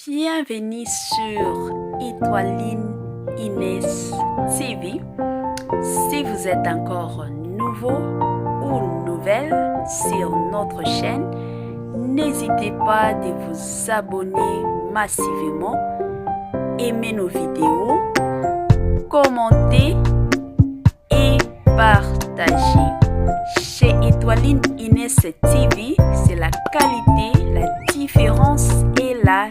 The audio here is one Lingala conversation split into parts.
Bienvenue sur Étoiline Inès TV. Si vous êtes encore nouveau ou nouvelle sur notre chaîne, n'hésitez pas de vous abonner massivement, aimer nos vidéos, commenter et partager. Chez Étoiline Inès TV, c'est la qualité, la différence et la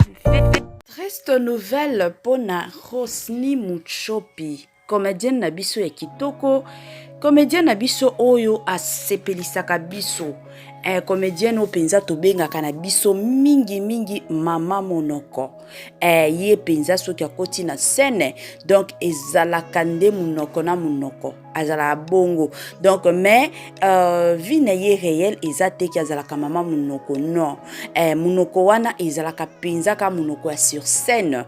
Triste nouvelle pona Rosny Mutshopi, comédienne na biso ya kitoko, comédienne na biso oyo asepelisaka biso. Eh, comédienne oyo mpenza tobengaka na biso mingi mingi mama monoko. Eh, ye mpenza soki akoti na scène donc ezalaka nde monoko na monoko azalaka bongo donc mais vie na ye réel eza te ki azalaka mama monoko non. Monoko wana ezalaka mpenza ka monoko ya sur scène.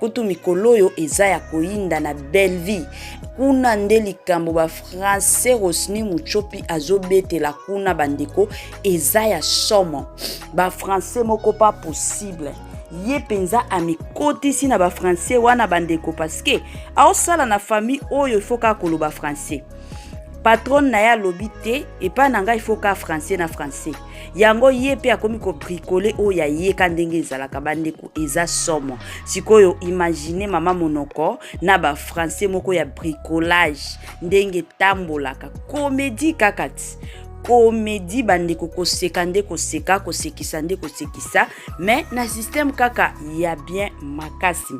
Kutu mikolo oyo eza ya koyinda na belle vie kuna nde likambo ba français Rosny Mutshopi azobetela kuna bandeko eza ya somo ba français moko pas possible. Ye mpenza amikotisi na ba français wana bandeko parce que aosala na famille oyo il faut kaka koloba français. Patronne na ye alobi te epai na ngai il faut kaka français na français. Yango ye mpe akomi kobricole oyo ya ye ka ndenge ezalaka bandeko eza somo. Sikoyo imagine mama monoko na ba français moko ya bricolage ndenge etambolaka comédie kaka ti comédie bandeko koseka nde koseka kosekisa nde kosekisa mais na système kaka ya bien makasi.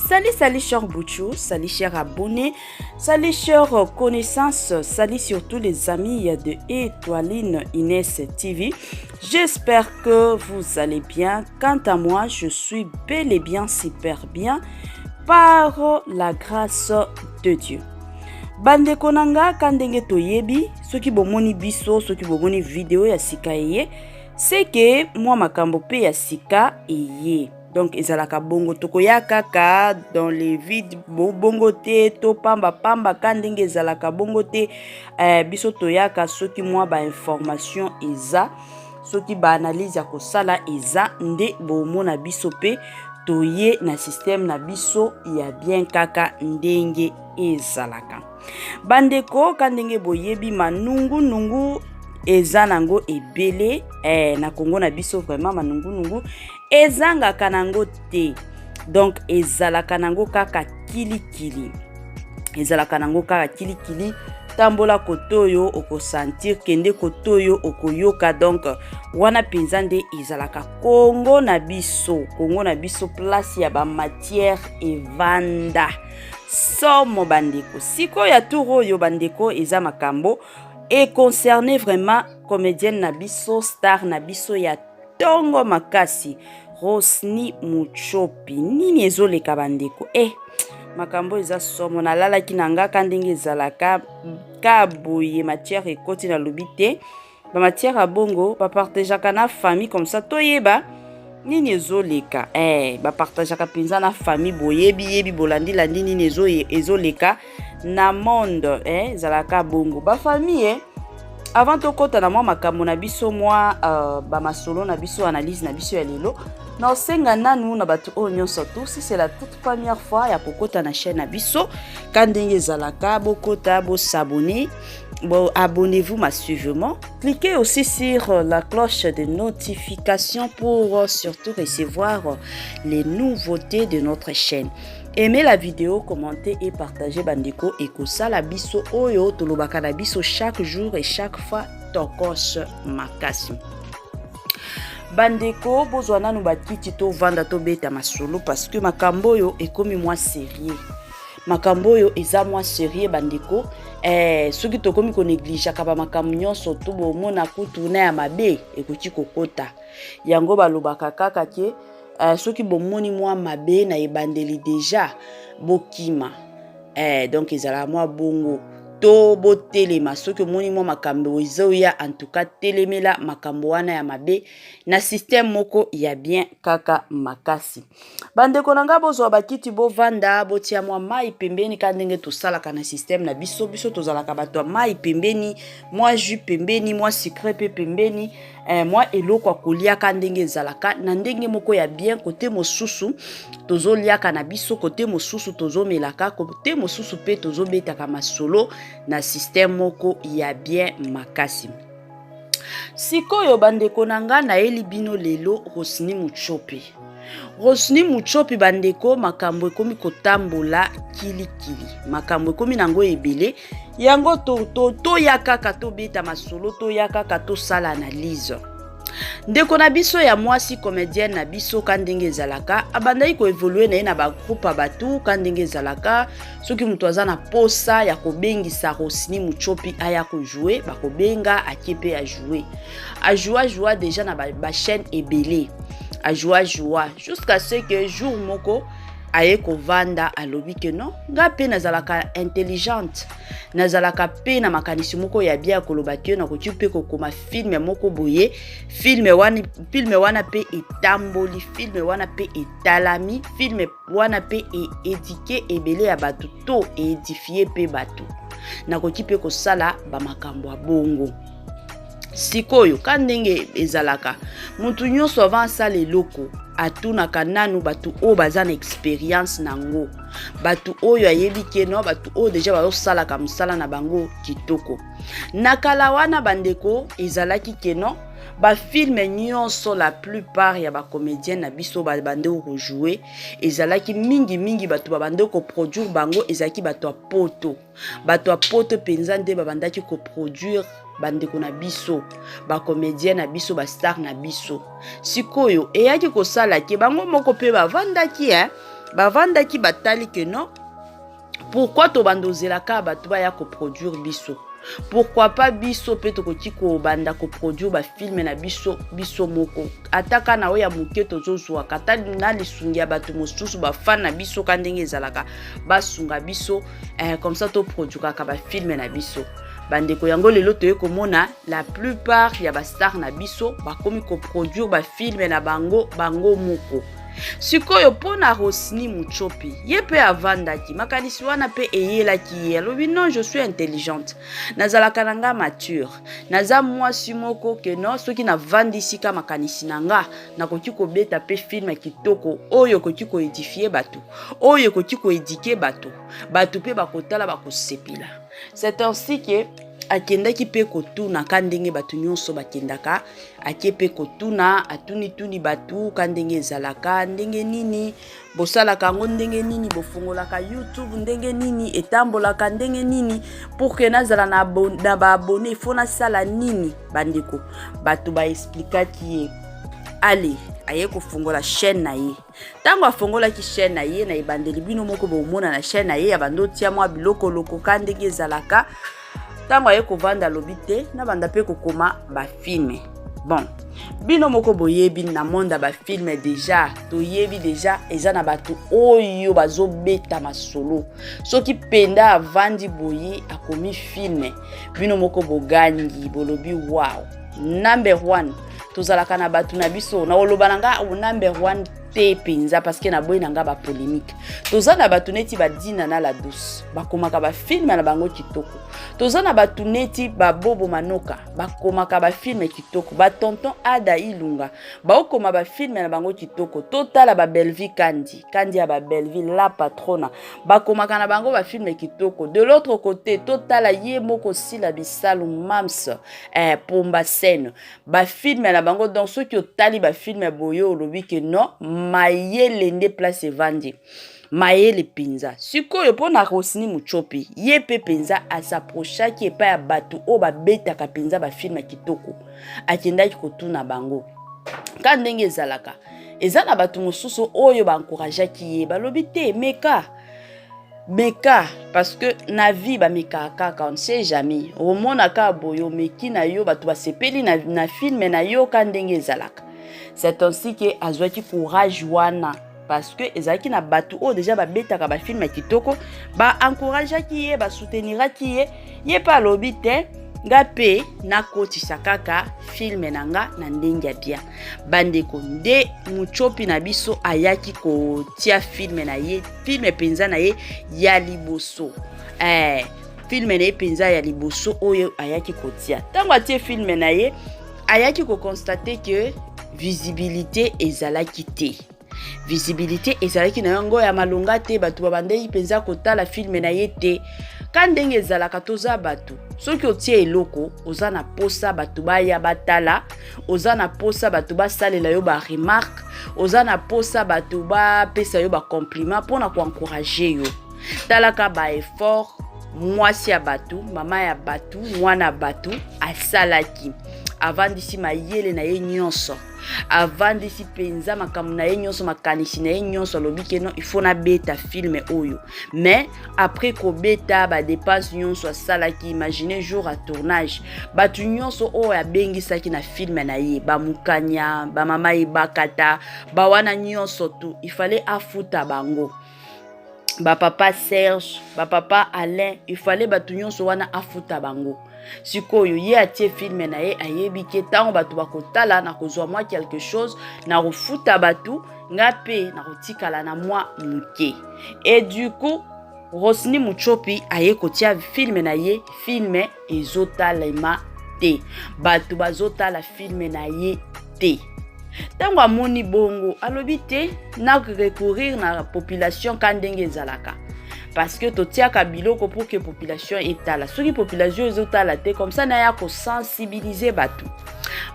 Salut, salut cher Bouchou, salut cher abonné, salut cher connaissance, salut surtout les amis de Étoiline Inès TV. J'espère que vous allez bien. Quant à moi, je suis bel et bien super bien par la grâce de Dieu. Bandeko na nga ka ndenge toyebi, soki bomoni biso, soki bomoni video ya sika eye, c'est que mwa makambo pe ya sika eye. Donc ezalaka bongo tokoya kaka dans les vides bongo te to pamba pamba ka ndenge ezalaka bongo te. Biso toyaka soki mwa ba information eza, soki ba analyse ya kosala eza nde bomona biso pe toye na système na biso ya bien kaka ndenge ezalaka. Bandeko ka ndenge boyebi manungunungu eza nango ebele, na Congo na biso vraiment manungunungu ezangaka nango te. Donc ezalaka nango kaka kilikili, ezalaka nango kaka kilikili. Tambola kotoyo okosentir, kende kotoyo okoyoka. Donc wana mpenza nde ezalaka Congo na biso, Congo na biso place ya ba matière evanda somo bandeko. Sikoyo ya tour oyo bandeko eza makambo e concerne vraiment comédienne na biso, star na biso ya tongo makasi Rosny Mutshopi. Nini ezoleka bandeko? Makambo eza somo. Nalalaki na ngaka ndenge ezalaka ka boye matière ekoti na lobi te. Ba matière ya bongo bapartageaka na famille comme ça toyeba nini ezoleka. Bapartageaka mpenza na famille, boyebi yebi bolandilandi nini ezoleka na monde. Ezalaka bongo ba famille. Avant tokota na mwa makambo na biso mwa bamasolo na biso analyse na biso ya lelo, naosenga nanu na bato oyo nyonso tu, si c'est la toute première fois ya kokota na chaîne na biso ka ndenge ezalaka, bokota bosabonner, bon, abonnez-vous massivement. Cliquez aussi sur la cloche de notification pour surtout recevoir les nouveautés de notre chaîne. Aimez la vidéo, commentez et partagez bandeko et kosala biso oyo tolobaka na biso chaque jour et chaque fois tokos makasi. Bandeko bozwa nanu bakiti tovanda tobeta masolo parce que makambo oyo ekomi mwa sérieux. Makambo oyo eza mwa sérieux bandeko. Soki tokomi konegligeaka ba makambo nyonso to bomona kutu na ya mabe ekoki kokota. Yango balobaka kaka ke soki bomoni mwa mabe na ebandeli deja bokima. Donc ezalaka mwa bongo to botelema soki omoni mwa makambo ezoya, en tout cas telemela makambo wana ya mabe na système moko ya bien kaka makasi. Bandeko na nga bozwa bakiti bovanda botia mwa mai pembeni ka ndenge tosalaka na système na biso. Biso tozalaka bato ya mai pembeni, mwa jus pembeni, mwa sucré pe pembeni. Mwa eloko ya koliaka ndenge ezalaka na ndenge moko ya bien. Kote mosusu tozoliaka na biso, kote mosusu tozomelaka, kote mosusu mpe tozobetaka masolo na système moko ya bien makasi. Sikoyo bandeko na nga, nayeli bino lelo Rosni Mutshopi. Rosni Mutshopi, bandeko, makambo ekomi kotambola kilikili, makambo ekomi nango ebele. Yango toya kaka tobeta masolo, toya kaka tosala analyse. Ndeko na biso ya mwasi, comédienne na biso, ka ndenge ezalaka, abandaki koévoluer na ye na bagroupe ya bato. Ka ndenge ezalaka, soki moto aza na posa ya kobengisa Rosni Mutshopi aya kojouer, bakobenga, ake mpe ajouer. Ajoua, ajoua déjà na bachaîne ba ebele, ajoua, ajoua jusqu'à ce que jour moko aye kovanda, alobi ke non, nga mpe nazalaka intelligente, nazalaka mpe na makanisi moko ya bien ya koloba te, nakoki mpe kokoma film moko boye. Film wana mpe etamboli, film wana mpe etalami, film wana mpe eéduquer ebele ya bato to eédifier mpe bato. Nakoki mpe kosala bamakambo ya bongo. Sikoyo, ka ndenge ezalaka, motu nyonso avant asala eloko atunaka nanu bato oyo baza na expérience nango, bato oyo ayebi ke no, bato oyo déjà bazosalaka mosala na bango kitoko. Na kala wana, bandeko, ezalaki ke no, bafilm nyonso, la plupart ya bacomédien na biso babande kojouer, ezalaki mingimingi bato babande koproduire bango ezalaki bato ya poto. Bato ya poto mpenza nde babandaki koproduire bandeko na biso, bacomédien na biso, bastar na biso. Sikoyo eyaki kosala ke bango moko mpe bavandaki, bavandaki, batali ke non, pourquoi tobanda ozelaka bato baya koproduire biso? Pourquoi pas biso mpe tokoki kobanda koproduire bafilm na biso, biso moko, ata ka na oyo ya moke tozozwaka, ata na lisungi ya bato mosusu, bafan na biso, ka ndenge ezalaka, basunga biso, comme ça toproduiraka bafilm na biso. Bandeko, yango lelo toye komona la plupart ya bastar na biso bakomi koproduire bafilm na bango, bango moko. Sikoyo, mpo na Rosni Mutshopi, ye mpe avandaki, makanisi wana mpe eyelaki ye. Alobi: non, je suis intelligente, nazalaka na nga mature, naza mwasi moko ke non, soki navandisi ka makanisi na nga, nakoki kobeta mpe film ya kitoko oyo ekoki koédifier bato, oyo ekoki koéduquer bato, bato mpe bakotala, bakosepela. C'est ainsi ke akendaki mpe kotuna, ka ndenge bato nyonso bakendaka. Ake mpe kotuna, atunituni bato ka ndenge ezalaka, ndenge nini bosalaka yango, ndenge nini bofungolaka YouTube, ndenge nini etambolaka, ndenge nini pour ke nazala na baabonnés, faut nasala nini. Bandeko, bato baexpliquaki ye. Ale aye kofungola chaîne na ye. Ntango afungolaki chaîne na ye, na ebandeli, bino moko bomona na chaîne na ye ya bando otia mwa biloko lokoka ndenge ezalaka. Ntango aye kovanda, alobi te, nabanda mpe kokoma bafilm. Bon, bino moko boyebi, na monde ya bafilm déjà toyebi déjà, eza na bato oyo bazobeta masolo. Soki mpenza avandi boye, akomi film, bino moko bogangi, bolobi: wow, number one. Tozalaka na bato na biso, na koloba na nga number one te mpenza, parce que naboyi na nga bapolémique. Toza na bato neti badina na La Douce, bakomaka bafilm na bango kitoko. Toza na bato neti babobo Manoka, bakomaka bafilm kitoko. Batonton Ada Ilunga baokoma bafilm na bango kitoko. Totala babelvi Kandi, Kandi ya babelvi, la patrona, bakomaka na bango bafilm kitoko. De l'autre côté, totala ye moko Sila Bisalu, Mams, Pomba Scène, bafilm na bango. Donc soki otali bafilm boye, olobi ke non, mayele nde place evandi, mayele mpenza. Sikoyo, mpo na Rosni Mutshopi, ye mpe mpenza as'approchaki epai ya bato oyo babetaka mpenza bafilm ya kitoko. Akendaki kotuna bango ka ndenge ezalaka. Eza na bato mosusu oyo baencourageaki ye, balobi te, meka, meka, parce que na vie bamekaka kaka, on ne sait jamais. Omona kaka boye, omeki na yo, bato basepeli na film na yo, ka ndenge ezalaka. C'est ainsi ke azwaki courage wana, parce que ezalaki na bato oyo déjà babetaka bafilm ya kitoko, baencourageaki ye, basouteniraki ye. Ye mpe alobi te, nga mpe nakotisa kaka film na nga na ndenge ya bien. Bandeko, nde Mutshopi na biso ayaki kotia film na ye, film mpenza na ye ya liboso, film na ye mpenza ya liboso oyo ayaki kotia. Ntango atie film na ye, Ayaki koconstater ke visibilité ezalaki te, visibilité ezalaki na yango ya malonga te. Bato babandaki mpenza kotala film na ye te. Ka ndenge ezalaka, toza bato, soki otie eloko, oza na posa bato baya batala, oza na posa bato basalela yo baremarques, oza na posa bato bapesa yo bacompliment mpona koencourager yo. Talaka baeffort mwasi ya bato, mama ya bato, mwana ya bato asalaki. Avandisi mayele na ye nyonso, avandisi mpenza makambo na ye nyonso, makanisi na ye nyonso. Alobi ke non, il faut nabeta film oyo. Mais après kobeta, badépenses nyonso asalaki, imagine jour ya tournage, bato nyonso oyo abengisaki na film na ye, bamukanya, bamama ebakata, bawana nyonso tu, il fallait afuta bango, bapapa Serge, bapapa Alain, il fallait bato nyonso wana afuta bango. Sikoyo ye atie film na ye, ayebi ke ntango bato bakotala, na kozwa mwa quelque chose, na kofuta bato, nga mpe na kotikala na mwa moke. Et du coup Rosni Muchopi aye kotia film na ye, film ezotalema te, bato bazotala film na ye te. Ntango amoni bongo, alobi te, na recourir na population. Ka ndenge ezalaka, parce que totiaka biloko pour que population etala. Soki population ezotala te, comme ça naya kosensibiliser bato.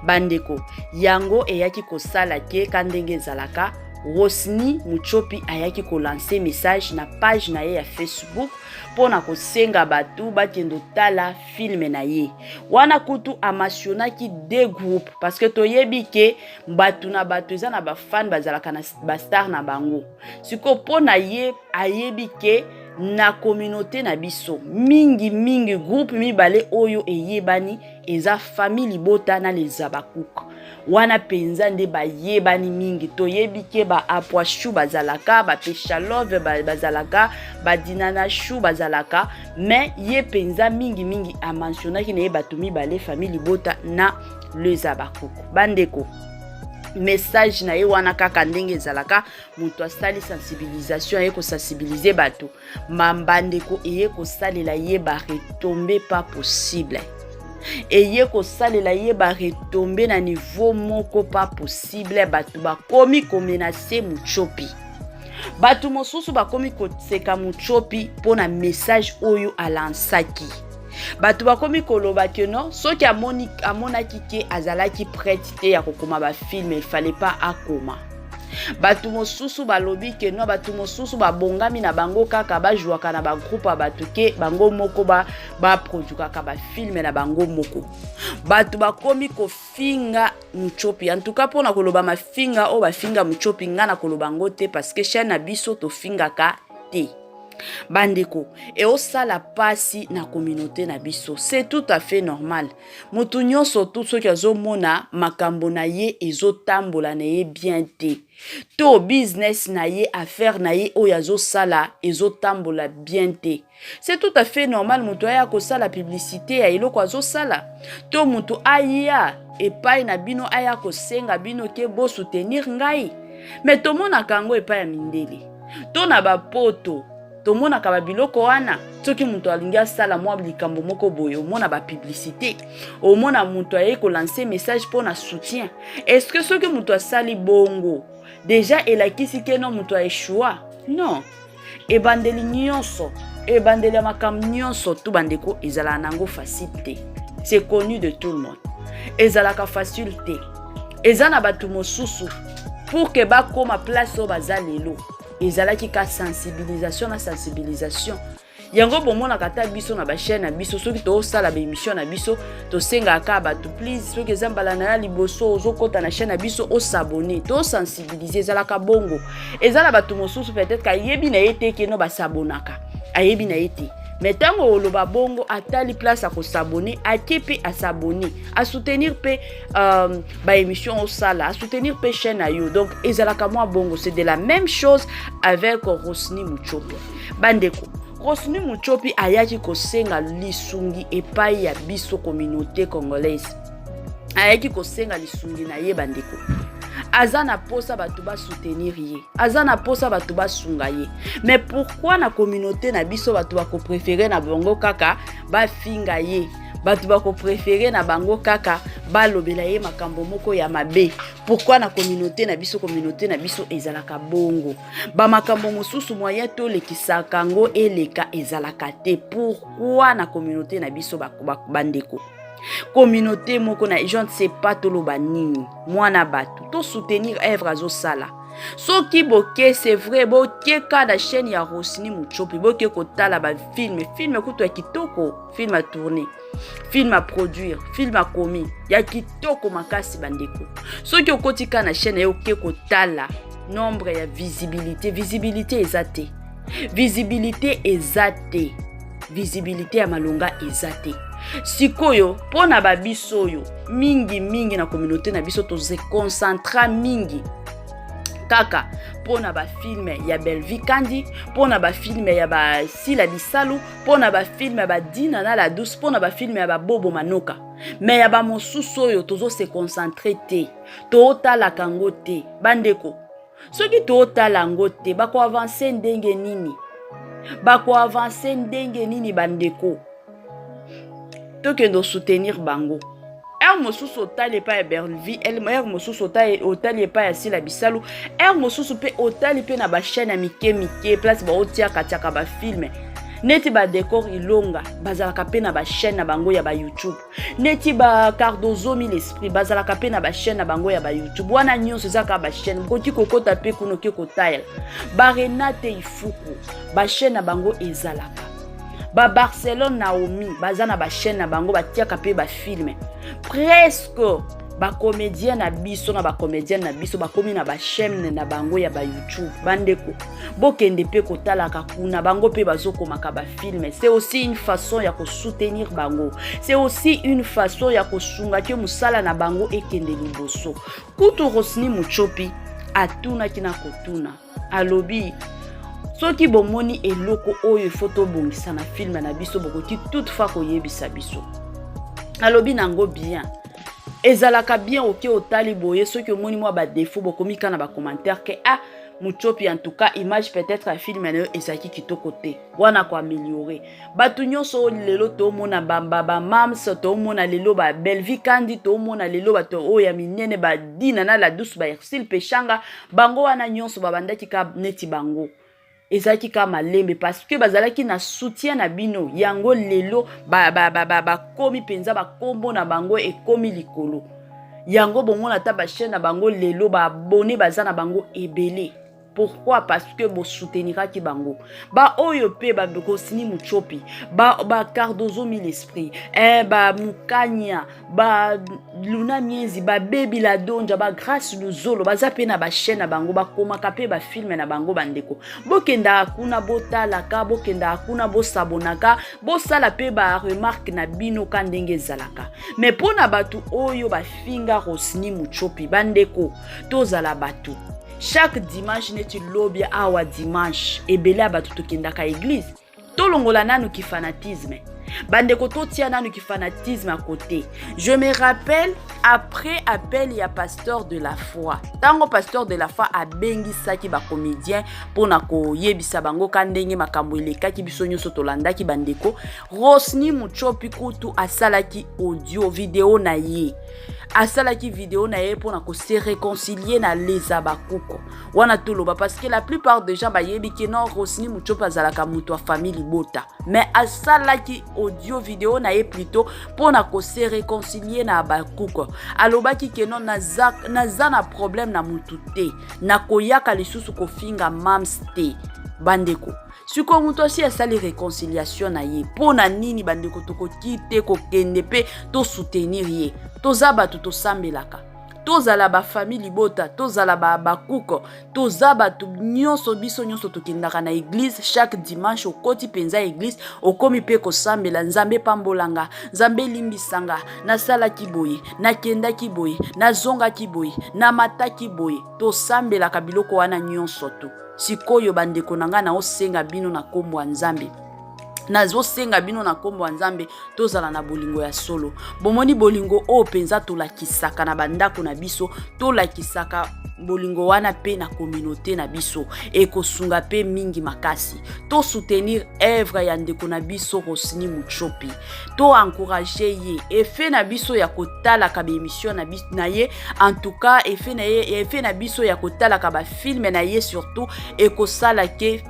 Bandeko, yango eyaki kosala ke, ka ndenge ezalaka, Rosni Muchopi ayaki kolancer message na page na ye ya Facebook mpo na kosenga bato bakende otala film na ye wana. Kutu amentionnaki deux groupes, parce que toyebi ke bato na bato eza na bafans, bazalaka na bastars na bango. Sikoyo mpo na ye, ayebi ke na communauté na biso, mingimingi groupe mibale oyo eyebani eza Famille Libota na les Abakuka. Wana mpenza nde bayebani mingi. Toyebi ke baApoishu bazalaka, baPeshalove bazalaka, baDinana Shu bazalaka, mais ye mpenza mingimingi amentionnaki na ye bato mibale, Famille Libota na les Abakuku. Bandeko, message na ye wana, kaka ndenge ezalaka, moto asali sensibilisation, aye kosensibiliser bato. Mambandeko, eye kosalela ye baretombées pas possible, eye kosalela ye baretombées na niveau moko pas possible. Bato bakomi komenacer Muchopi, bato mosusu bakomi koseka Muchopi mpo na message oyo alansaki. Bato bakomi koloba ke non, soki amonaki ke azalaki prête te ya kokoma bafilm, il fallait pas akoma. Bato mosusu balobi ke non, bato mosusu babongami na bango kaka bajwaka na bagroupe ya bato, ke bango moko baproduisaka bafilm na bango moko. Bato bakomi kofinga Muchopi. En tout cas, mpona koloba mafinga oyo bafinga Muchopi, nga na koloba yango te, parce que chaîne na biso tofingaka te. Bandeko, eosala mpasi na communauté na biso. C'est tout à fait normal, motu nyonso tu soki azomona makambo na ye ezotambola na ye bien te, to business na ye, affaire na ye oyo azosala ezotambola bien te, c'est tout à fait normal moto aya kosala publicité ya eloko azosala, to moto aya epai na bino, aya kosenga bino ke bosoutenir ngai. Mais tomonaka yango epai ya mindele to na bapoto, tomonaka babiloko wana. Soki moto alingi asala mwa likambo moko boye, omona bapublicité, omona moto aye kolancer message mpo na soutien. Est-ce que soki moto asali bongo, déjà elakisi ke non, moto aéchouer? Non. Ebandeli nyonso, ebandeli ya makambo nyonso tu, bandeko, ezalaka nango facile te. C'est connu de tout le monde, ezalaka facile te. Eza na bato mosusu, pour ke bakóma place oyo baza lelo, ezalaki ka sensibilisation na sensibilisation. Yango bomonaka ata biso na bachaîne na biso, soki tozosala baémission na biso, tosengaka kaka bato: please, soki eza mbala na ya liboso ozokɔta na chaîne na biso, os'abonner. Tosensibiliser, ezalaka bongo. Eza na bato mosusu, peut-être ayebi na ye te ke non, bas'abonnaka, ayebi na ye te. Mais ntango oloba bongo, atali place akos'abonner, ake mpe as'abonner, asoutenir mpe baémission osala, asoutenir mpe chaîne na yo. Donc ezalaka mwa bongo. C'est de la même chose avec Rosni Muchopi. Bandeko, Rosni Muchopi ayaki kosenga lisungi epai ya biso communauté congolaise, ayaki kosenga lisungi na ye. Bandeko, Aza na posa bato basoutenir ye, aza na posa bato basunga ye. Mais pourquoi na communauté na biso bato bakopréférer na bango kaka bafinga ye, bato bakopréférer na bango kaka balobela ye makambo moko ya mabe? Pourquoi na communauté na biso, communauté na biso ezalaka bongo? Bamakambo mosusu, moyen tolekisaka yango eleka ezalaka te. Pourquoi na communauté na biso, bandeko? Communauté moko na, je ne sais pas toloba nini. Mwana bato, tosoutenir œuvre azosala. Soki boke, c'est vrai, bokeka na chaîne ya Rosini Muchopi, boke kotala bafilm, film kutu ya kitoko, film a tourné, film a produire, film akomi ya kitoko makasi. Bandeko, soki okoti ka na chaîne ye, oke kotala nombre ya visibilité, visibilité eza te, visibilité eza te, visibilité ya malonga eza te. Sikoyo mpo na babiso oyo mingimingi na communauté na biso, toze concentrer mingi kaka mpo na bafilm ya Belvi Kandi, mpo na bafilm ya Basila Bisalu, mpo na bafilm ya Badina na La Douce, mpo na bafilm ya Babobo Manoka. Mais ya bamosusu oyo tozose concentrer te, tootalaka yango te. Bandeko, soki tootala yango te, bakoavancer ndenge nini? Bakoavancer ndenge nini? Bandeko, tokende osoutenir bango. Heure mosusu otali epai ya Belvi, heure mosusu otali epai ya Sila Bisalu, heure mosusu mpe otali mpe na bachaîne ya mike mike, place baotiaka tiaka bafilm neti badécor ilonga, bazalaka mpe na bachaîne na bango ya baYouTube, neti bacardozo mille esprit, bazalaka mpe na bachaîne na bango ya baYouTube. Wana nyonso eza kaka bachaîne, bokoki kokɔta mpe kuna, oke kotala barenate ifuku, bachaîne na bango ezalaka. Babarcelone Naomi baza na bachaîne na bango, batiaka mpe bafilm. Presque bacomédien na biso na bacomédienne na biso bakomi na bachaîne na bango ya baYouTube. Bandeko, bokende mpe kotalaka kuna, bango mpe bazokomaka bafilm. C'est aussi une façon ya kosoutenir bango, c'est aussi une façon ya kosunga ke mosala na bango ekende liboso. Kutu Rosni Muchopi atunaki na kotuna, alobi: soki bomoni eloko oyo ifo tobongisa na film na biso, bokoki toutefois koyebisa biso. Alobi nango bien, ezalaka bien. Oke otali boye, soki omoni mwa badéfaut, bokomi kaka na bacommentaire ke: "Ah, Muchopi, en tout cas image peut-être ya film na yo ezalaki kitoko te." Wana koaméliorer. Bato nyonso oyo lelo toomona, bamams, toomona lelo babelvi Kandi, toomona lelo bato oyo ya minene, Badina na La Douce, baErsil Peshanga, bango wana nyonso babandaki ka neti bango, ezalaki kaka malembe, parce que bazalaki na soutien na bino. Yango lelo bakomi mpenza, bakombo na bango ekomi likolo. Yango bomona ata bachaîne na bango lelo, baabonnés baza na bango ebele. Pourquoi? Parce que bosouteniraki bango. Baoyo mpe bakosini Muchopi, bacardozo ba mille esprit, eh, bamukanya, baluna mienzi, babebi la donja, bagrace luzolo, baza mpe na bachaîne na bango, bakomaka mpe bafilm na bango. Bandeko, bokendaka kuna, botalaka, bokendaka kuna, bosabonaka, bosala mpe baremarque na bino ka ndenge ezalaka. Mais mpo na bato oyo bafinga Rosni Muchopi, bandeko, tozala bato. Chaque dimanche, neti lobi awa dimanche, ebele ya bato tokendaka église. Tolongola nanu kifanatisme, bandeko, totia nanu kifanatisme à côté. Je me rappelle, après appel ya pasteur de la foi, ntango pasteur de la foi abengisaki bacomédien mpona koyebisa bango ka ndenge makambo elekaki, biso nyonso tolandaki. Bandeko, Rosni Muchopi kutu asalaki audio video na ye, asalaki video na ye mpona kose réconcilier na leza bakuko wana. Toloba parce que la plupart des gens bayebi ke non, Rosni Muchopi azalaka moto ya famille libota, mais asalaki audio video na ye plutôt mpona kose réconcilier na bakuko. Alobaki ke non, naza, naza na problème na motu te, nakoyaka lisusu kofinga mams te. Bandeko, sikoyo moto asi asali réconciliation na ye, mpo na nini, bandeko, tokoki te kokende mpe tosoutenir ye? Toza bato tosambelaka, tozala bafamille libota, tozala bakuko, toza bato nyonso. Biso nyonso tokendaka na église chaque dimanche. Okoti mpenza église, okomi mpe kosambela: "Nzambe, pambolanga, Nzambe, elimbisanga, nasalaki boye, nakendaki boye, nazongaki boye, namataki boye." Tosambelaka biloko wana nyonso. To sikoyo, bandeko na ngai, naosenga bino na nkombo ya Nzambe. Nazosenga bino na nkombo ya Nzambe, tozala na bolingo ya solo. Bomoni bolingo oyo mpenza tolakisaka na bandako na biso, tolakisaka bolingo wana mpe na communauté na biso, ekosunga mpe mingi makasi. Tosoutenir œuvre ya ndeko na biso Rosni Mutshopi, toencourage ye. Effet na biso ya kotalaka baémission na, na ye, en tout cas effet na ye, effet na biso ya kotalaka bafilm na ye surtout, ekosala ke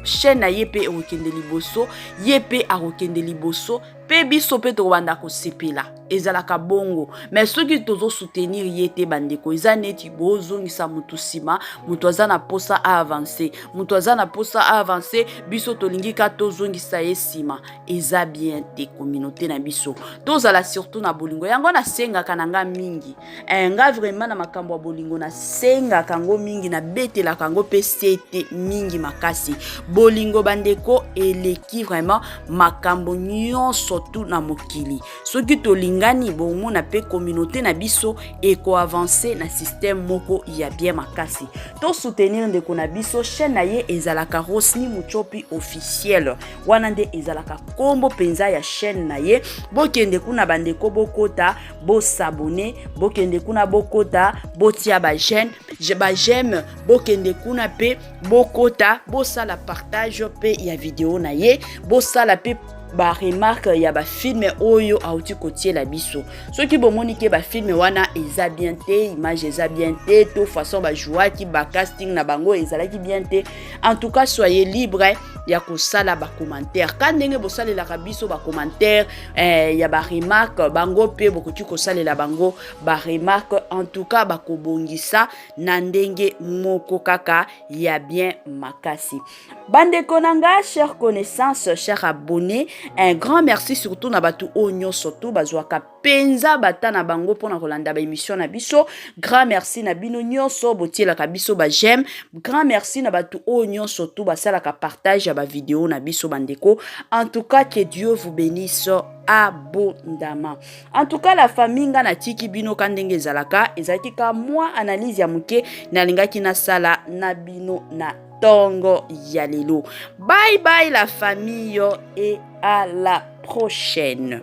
chaîne na ye mpe ekokende liboso, ye mpe akokende liboso, mpe biso mpe tokobanda kosepela. Ezalaka bongo. Mais soki tozosoutenir ye te, bandeko, eza neti bozongisa motu nsima. Moto aza na posa aavance, moto aza na posa aavance, biso tolingi ka tozongisa ye nsima. Eza bien te. Communauté na biso, tozala surtout na bolingo. Yango nasengaka na nga mingi. Nga vraiment, na makambo ya bolingo, nasengaka yango mingi, nabetelaka yango mpe sete mingi makasi. Bolingo, bandeko, eleki vraiment makambo nyonso tu na mokili. Soki tolingani, bomona mpe communauté na biso ekoavance na système moko ya bien makasi. Tosoutenir ndeko na biso. Chaîne na ye ezalaka Rosni Mutshopi Officiel. Wana nde ezalaka nkombo mpenza ya chaîne na ye. Bokende kuna, bandeko, bokota, bos'abonner. Bokende kuna, bokota, botia baj'aime, baj'aime. Bokende kuna mpe bokota, bosala partage mpe ya video na ye, bosala mpe baremarque ya bafilm oyo auti kotiela biso. Soki bomoni ke bafilm wana eza bien te, image eza bien te, to façon bajouaki, bacasting na bango ezalaki bien te, en tout cas soyez libre ya kosala bacommentaire. Ka ndenge bosalelaka biso bacommentaire ya baremarque, bango mpe bokoki kosalela bango baremarque. En tout cas bakobongisa na ndenge moko kaka ya bien makasi. Bandeko na nga, chère connaissance, cher abonné, un grand merci surtout na bato oyo nyonso tu bazwaka mpenza bata na bango mpona kolanda baémission na biso. Grand merci na bino nyonso botielaka biso baj'aime. Grand merci na bato oyo nyonso tu basalaka partage ya bavideo na biso. Bandeko, en tout cas que Dieu vous bénisse abondamment. En tout cas la famille, nga natiki bino ka ndenge ezalaka. Ezalaki ka mwa analyse ya moke nalingaki nasala na bino na ntongo ya lelo. Bye bye la famille et à la prochaine.